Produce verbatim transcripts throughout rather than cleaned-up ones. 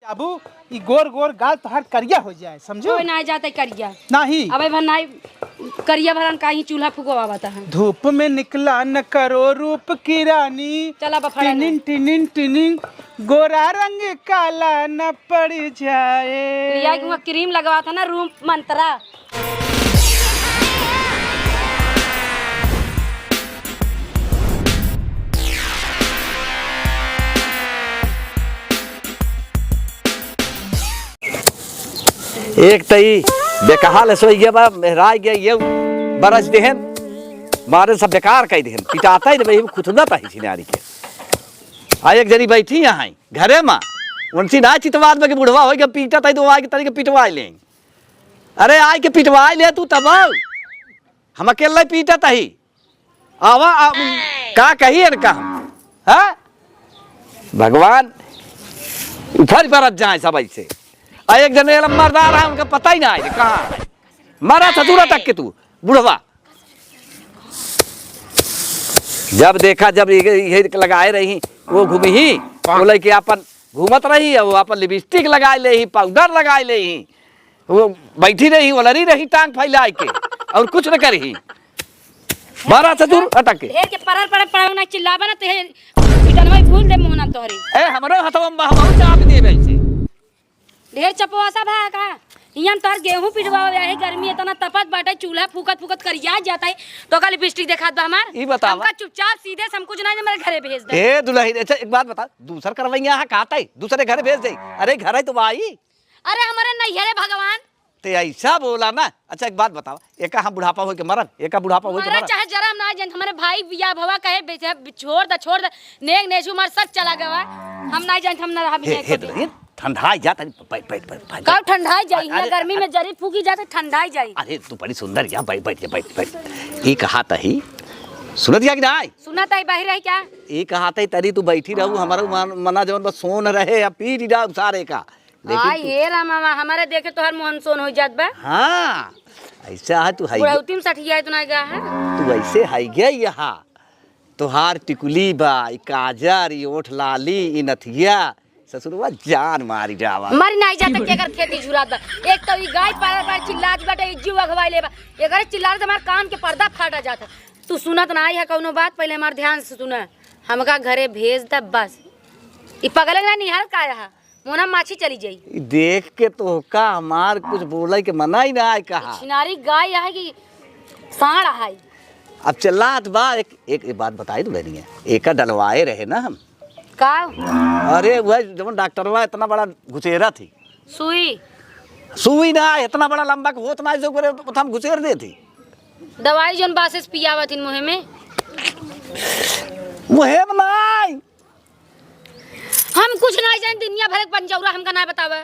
बाबू, ई गोर गोर गाल तोहार करिया हो जाए, समझो? कोई ना जाते करिया। नाही। अबे भर नाही, करिया भरन का ही चूल्हा फुकवावत है। धूप में निकला न करो रूप की रानी। चला बफड़ा टिनिन, ना। टिनिन, टिनिन, गोरा रंग काला न पड़ जाए। लिया कि वहाँ क्रीम लगवा था ना, रूप मंत्रा। एक तई बेकहाल सोई गया बा, मेहराई गया, ये बरस देहन, मारे सब बेकार कई देहन, पिटाता ही नहीं, खुद ना ताही छिनारी के। आ एक जनी बैठी यहाँ है, घरे मा, उनसी ना चितवाद में कि बुढ़वा होई के पीटत है, तो आए के तरीके पिटवाई लें। अरे आए के पिटवाई ले तू तब, हम अकेले पीटत ही। आवा, आ, का कही इनका हम? हाँ? भगवान उफर बरत जाए सब ऐसे। आ एक जने लम्बरदार है, उनका पता ही ना है कहाँ है। मरा ससुरा तक के तू, बुढ़वा। जब देखा, जब ये, ये लगाए रही, वो घूमी ही, वो लेके अपन घूमत रही, वो अपन लिपस्टिक लगाए ले ही, पाउडर लगाए ले ही, वो बैठी रही, वलरी रही टांग फैलाए के, और कुछ न करही। बारह से दूर अटक के। ढेर के परर परर परर ना चिल्लाबा ना, ते पिटनवा भूल दे मोहना तोहरी। ए, हमरो हथवा में बहबाऊ चाप दे वैसे। ढेर चपवा सा भा का? हियन तोहर गेहूं पिटवावे आहे, गर्मी इतना तपत बाटे, चूल्हा फूकत फूकत करिया जाता है, तो का लिपस्टिक देखात बा हमार? ई बतावा। हमका चुपचाप सीधे से हम कुछ ना, हमारे घरे भेज दे। ए दुल्हन, अच्छा एक बात बता, दूसर करवैया है, कहता है, दूसरे घरे भेज दे। अरे घर है तो भाई। अरे हमरे नैहरे भगवान। ते ऐसा बोला ना। अच्छा एक बात बतावा, एका हम बुढ़ापा होके मरब, एका बुढ़ापा होके मरब, मरब। चाहे जरा हम ना जान, हमारे भाई बिया भवा कहे बे-, बे-, छोड़ दे, छोड़ दे, नेग नेसू मार सब चला गवा, हम ना जान, हम ना रहा हे, बिना हे, एको दिन। ठंडाई जा तनी, बैठ, बैठ, बैठ, बैठ। का ठंडाई जाई? अरे, हियां गर्मी अरे, में जरी फूकी जाते ठंडाई जाई। अरे तू बड़ी सुंदर या, बैठ, बैठ, बैठ, बैठ। ई कहा तही, सुनत या कि नाई? सुनत आई, बाहिर है क्या? ई कहा तही तरी तू बैठी रहू, हमारा मन-, मना जवन बस सोन रहे या पी ली जाऊ सारे का। लेकिन आई तू हे रामा, हमारे देखे तोहर मोहन सोन हो जात बा। हाँ, ऐसा है तू है। बुढ़ौती में सठिया इतना गया है। तू ऐसे है गया यहाँ। तोहार टिकुली बा, ई काजर, ई ओठ लाली, ई नथिया, ससुरवा जान मारी जावा। मरी नाही जाता, केकर खेती झुरात बा। एक तो ई गाय पार पार चिल्लात बाटे, ई जीव अघवाई ले बा। एकरे चिल्लात से हमार कान के पर्दा फाटा जाता। तू सुनत नाही है कौनो बात, पहले हमार ध्यान से सुना। हमका घरे भेज द बस। ई पगले ना निहार का रहा। मोना माछी चली जाई। ई देख के तोहका हमार कुछ बोले के मना ही ना आए कहा। छिनारी गाय है कि साँड़ है? अब चिल्लात बा, एक, एक, एक बात बताई तो बहनिया, एका डलवाए रहे ना हम। का? अरे वह जब डॉक्टरवा इतना बड़ा घुसेरा थी। सुई? सुई ना, इतना बड़ा लंबा के होत ना, जो करे तो हम घुसेर दे थी। दवाई जौन बासे से पियावत हिन मुँहे में। मुँहे में नाई। हम कुछ नाई जान, दुनिया भर के पंजौरा हमका ना बतावा।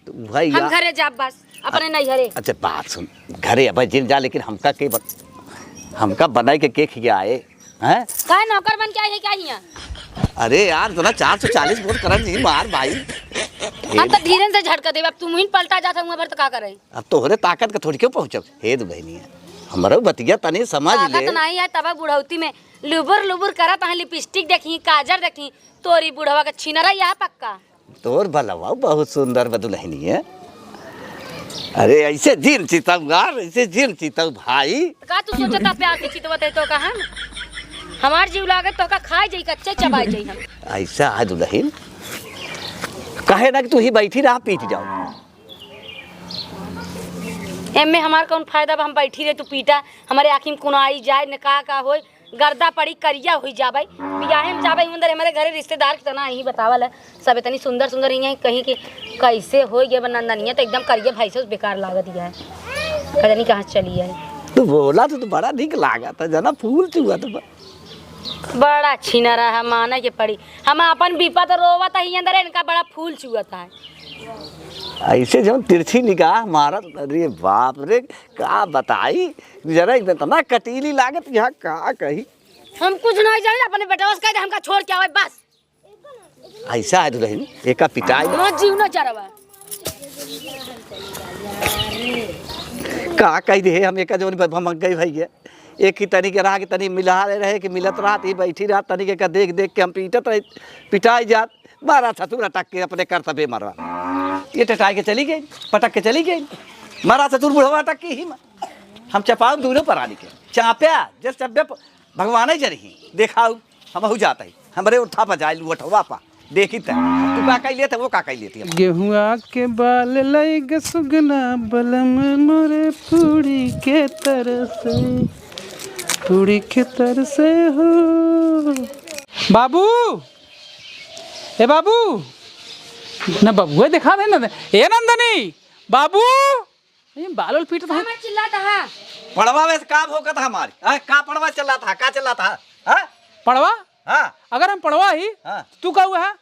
तो भाई हम या-, घरे जाब बस, अपने अ-, नैहरे। अच्छा बात सुन, घरे अब जिन जा, लेकिन हमका के बत-, हमका बनाई के, के खियाए, हैं? काहे नौकर बन के आई है क्या हियां? अरे यार, तोरा चार सौ चालीस वोट करन जी मार भाई। हम तो धीरे से झटका देब, अब तुम ही पलटा जात हुआ भर तो का करे? अब तोहरे ताकत का थोड़ी क्यों पहुँचब? हे दो बहनिया, हमरो बतिया तनी समझ ले। ताकत नहीं है, तब बुढ़ौती में लुबुर लुबुर करत हैं, लिपस्टिक देखी, काजर देखी, तोरी बुढ़वा के छिनरा यह पक्का। तोर भलवा बहुत सुंदर बा दुल्हनिया। अरे ऐसे जिन चितौगार, ऐसे जिन चितौ भाई। का तू सोचता प्यार से चितवत है तो का हम? हमार जीव लागे तो का खाए जाई, कच्चे चबाए जाई हम। ऐसा है दुल्हन, कहे ना कि तू ही बैठी रहा, पीट जाओ। एमे हमार कौन फायदा बा, हम बैठी रहे तू पीटा, हमारे आँखी में कुनाई जाए न का का होए, गर्दा पड़ी करिया हुई जाबे, बियाहे में जाबे, अंदर हमारे घरे रिश्तेदार के तना ही बतावल है, सब इतनी सुंदर सुंदर ही हैं, कहीं कि कैसे हो गए बा नंदनिया, तो एकदम करिया भैंस से बेकार लागत ही है, पता नहीं कहाँ चली है। तू बोला तो, तो बड़ा निक लागत है, जना फूल चुआ तो बा-, बड़ा छिनरा है, माने के पड़ी। हम अपन विपत रोवत ही अंदर, इनका बड़ा फूल चुअत है। ऐसे जौन तिरछी निगाह मारत, अरे बाप रे, का बताई, जरा इतना कटीली लागत, यहाँ का कही। हम कुछ नहीं जानी, अपने बेटवा से कह दे, हमका छोड़ के आवे, बस। ऐसा है दुल्हन, एका पिटाई। हमार जीव न जरवा। का कही दे हम, एका जौन भमक गई भैया। एक ही तनी के रहा कि तनी मिला ले रहे कि मिलत रहा, ती बैठी रहा, तनी के का देख देख के हम पीटत रहे, पिटाई जात, मारा ससुर अटक के अपने करतबे मरवा। ये टटाई के चली गई, पटक के चली गई। मरा चतुर बुढ़वा अटक के ही मा। हम चपाऊ दूनो परानी के। चाप्या, जस चब्बे प-, भगवान ही जरही। देखाऊ, हमहू जात ही। हमरे उठा पर जाए लुअठवा पा। देखी त, तू का कही लेत है, वो का कही लेती है। गेहुआ के बाल लई ग सुगना बलम मोरे पूड़ी के तरह से, पूड़ी के तरह से हो। बाबू, ए बाबू, न बबुआ देखा दे न, ए नंदनी, बाबू, ये बाल उल पीटत है। काहे चिल्लात हा? पड़वा में से का भौंकत हा हमारी? हाँ, का पड़वा चिल्लात हा? का चिल्लात हा? हाँ? पड़वा? हाँ। अगर हम पड़वा ही, हाँ। तू का हुआ है?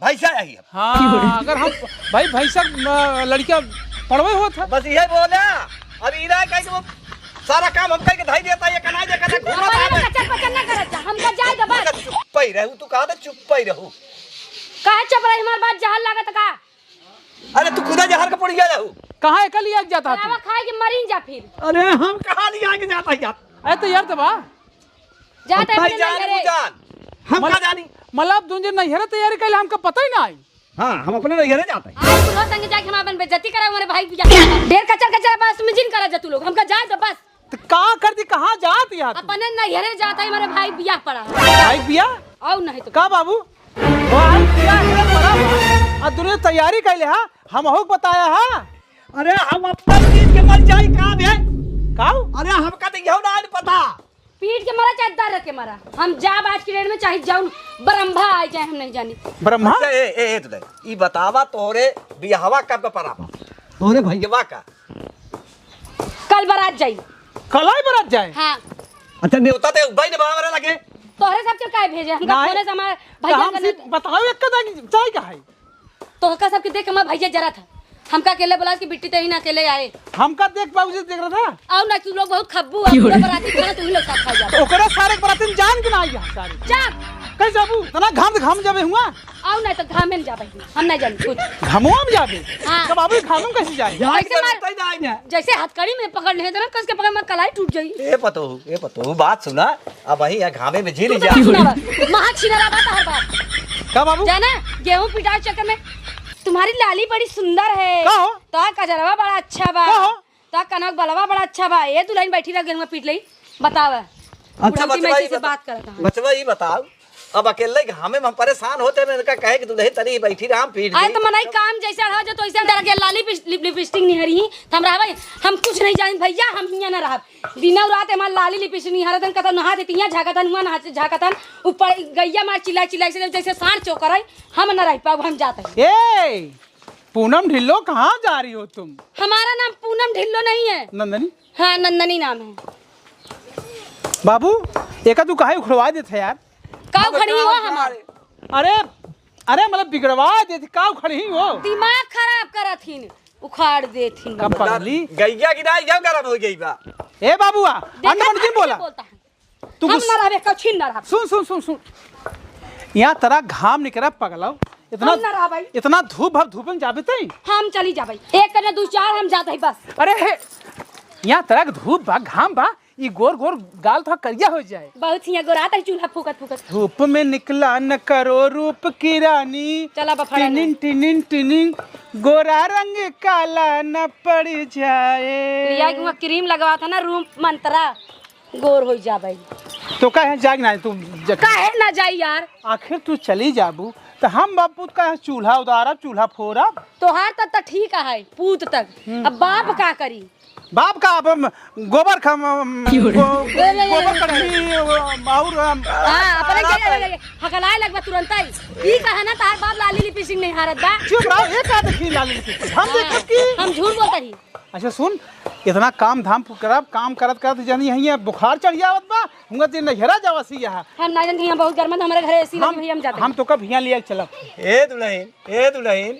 भैंसा ही हम। हाँ, अगर हम, भाई भैंसा, अ, लड़किया पड़वे होत है। बस यही बोला। अब इरा कहीं वो सारा काम हम कहीं के धाई देता, ये कनाई देखा था, घूमत हमारे है। कचर पचर ना करत जा, हमका जाए दे बस। चुप ही रहू, तू कहा था चुप ही रहू। काहे चुप रही, हमार बात जहर लागत का? अरे तू खुदा जहर का पड़ गया रहू। कहाँ एकल लिया के जाता है तू? खावा खाए के मरीन जा फिर। अरे हम कहाँ लिया के जाता है यार? अरे तो यार तबा। जाता है अपने जान नैहरे। वो जान। हम मल-, का जानी? मतलब तुम जो नैहरे तैयारी कैले हमका पता ही ना आई। हाँ, हम अपने नैहरे जाते हैं। आज बुढ़वा संगे जाके हम अपन बेइज्जती कराए, हमारे भाई की जा। ढेर कचर कचर बस में जिन करा जा तू लोग। हमका जाए तो बस। तो का कर दी, कहाँ जात यार तू? अपने नैहरे जाता है, हमारे भाई बियाह पड़ा है। भाई बियाह? और नहीं तो का बाबू? भाई बियाह करे पड़ा बा। आ दुनिया तैयारी कैले हा, हम हो बताया हा। अरे हम अपना चीज के मर जाई का बे? का? अरे हमका तो यहू ना पता। पीट के मरा चाहे दर्र के मरा, हम जाब आज की डेट में चाहे जौन ब्रह्मा आ जाए, हम नहीं जानी। ब्रह्मा? अच्छा, ए, ए, ए, दुल्हन, ई बतावा तोहरे बियाहवा कब का पड़ा बा? तोहरे भैया का? कल बारात जाई। कल आई बारात जाए? हाँ। अच्छा, नेवता ते उबाई ने बाबा लगे। तोहरे सबके काहे भेजे? हमका नहीं। फोने से हमारे तो भैया हमसे कने बताओ एक कदा कि चाहे का है? तोहका सबके देख के हमार भैया जरा था। हमका अकेले बोला कि बिट्टी ते ही ना अकेले आए। हमका देख बाबूजी देख रहा था। आओ ना, तू लोग बहुत खब्बू है, पूरा बराती खाना तू ही लोग साथ खा जाओ। तो ओकरा सारे बराती में जान के ना आई है सारे। जा। कैसे जाबू? इतना घाम घाम जाबे हुआ? आओ ना तो घामे में जाबे। हम नहीं जानी कुछ। घामो में जाबे? हाँ। तो बाबू घामो में कैसे जाए? जाए कैसे तो मार? लगता ही ना। जैसे हथकड़ी में पकड़ ले, तो ना कस के पकड़ में कलाई टूट जाई। ए पतोहू, ए पतोहू, बात सुना। अब वही यहाँ घामे में झील तू तो जा। बात सुनावा। महा छिनरा बात हर बात। का बाबू? जाना, गेहूं पिटाए चक्कर में तुम्हारी लाली बड़ी सुंदर है। का हो? तो कजरवा बड़ा अच्छा बा। का हो? तो कनक बलवा बड़ा अच्छा बा। ए दुल्हन बैठी रह गेहूं पीट लई। बतावा। अच्छा, बुढ़ौती में बचवा, ऐसे ई से बता-, बात करत हन। बचवा, ई बताओ, अब अकेले घामे में हम परेशान होते, मैं इनका कहे कि दुल्हन तनी बैठी रहा, हम पीट अरे दी। तो मनई काम जैसे रहा जो तो ऐसे डर के लाली पिस-, लिप-, लिपस्टिक निहरी ही, तो हम रहबे, हम कुछ नहीं जानी भैया, हम हियां ना रहब। दिनौ रात हमार लाली लिपस्टिक निहारत हन, कतौ नहा देती, हियां झांकत हन, हुआं नहा, झांकत हन, ऊपर गैया मार चिल्ला चिल्ला से जैसे सांड चोकर है, हम ना रह पाब, हम जात हई। ए, पूनम ढिल्लो, कहाँ जा रही हो तुम? हमारा नाम पूनम ढिल्लो नहीं है। नंदनी? हाँ, नंदनी नाम है। बाबू, एका तू काहे उखड़वा देत है यार? का उखड़ी हुआ हमार? अरे, अरे, मतलब बिगड़वा देत, का उखड़ी हो? दिमाग खराब करत हिन, उखाड़ देत हिन। का पगली? गैया की ना, यह गरम हो गई बा। ए बाबूआ, देखा अन्न मन था क्यों बोला? कैसे बोलता है? तू हम गुस- ना रहबे, कछिन ना रहबे। सुन, सुन, सुन, सुन। यहाँ तरा घाम निकरा पगलाओ। इतना, हम ना रहबे। इतना धूप भर धूप में जाबे तई? हम चली जाबे। एक कने दू चार हम जात हई बस। अरे हे, यहाँ तरा धूप बा, घाम बा, ई गोर गोर गाल थोड़ा करिया हो जाए। बहुत हियाँ गोरात है चूल्हा फूकत फूकत। धूप में निकला न करो रूप की रानी। चला बफड़ा टिनिन, टिनिन, टिनिन, गोरा रंग काला न पड़ जाए। प्रिया के वहाँ क्रीम लगवा था ना, रूप मंत्रा। गोर होई जाबे। तो काहे जाग ना तू जग- काहे ना जाई यार? आखिर तू चली जाबू, तो हम बापू काहे चूल्हा उदारब, चूल्हा फोरब? तोहार तक तो ठीक है, पूत तक। हम्म। अब बाप का करी? बाप का अब हम गोबर खम-, हम क्यों रे? गो-, ले, ले, ले, गोबर ले। कढ़ी, और हम हाँ, अपने आराम के, है। ले, ले, हकलाए लगबा तुरंत ही। ई कहा ना, तार बाप लाली लिपस्टिक नहीं हारत बा। चुप रहो, ये का देखी लाली लिपस्टिक? हम हाँ, देखब की हम झूठ बोलता ही। अच्छा सुन, इतना काम धाम करब, काम करत करत जानी है, ये बुखार चढ़ जावत बा, हुआ दिन नैहरा जावा सी यहाँ। हम ना जानी, यहाँ बहुत गर्म है, तो हमारे घरे एसी लगी हम, भैया, हम जाते हम हैं। तो कब हियाँ लिया चलब। ए दुल्हन, ए दुल्हन,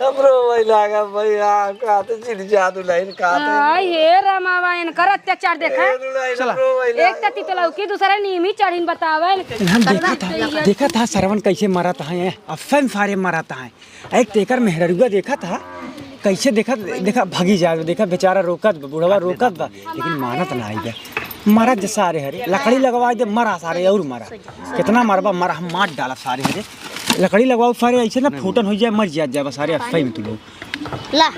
हमरो वही लागा भैया, का तो चिढ़ जा दुल्हन, का तो हाँ, हे रामावा, इनकर अत्याचार देखा। ए दुल्हन, चला। हमरो वही एक लागा। तो तितलौकी, दूसरा नीमी चढ़िन बतावे। हम देखा था, देखा था, सरवन कैसे मरत है, अफन सारे मरत है। एक तेकर मेहररुआ देखा था, कैसे देखा, देखा, भागी जा, देखा, बेचारा रोकत बा, बुढ़वा रोकत बा, लेकिन मानत ना आई बे। मरा जे सारे हरे, लकड़ी लगवा दे, मरा सारे, और मरा। कितना मरबा, मरा, हम मार डाला सारे हरे। लकड़ी लगवाओ सारे, ऐसे ना फूटन हो जाए, मर जात जाए सारे, अफाई में तू लोग। ला।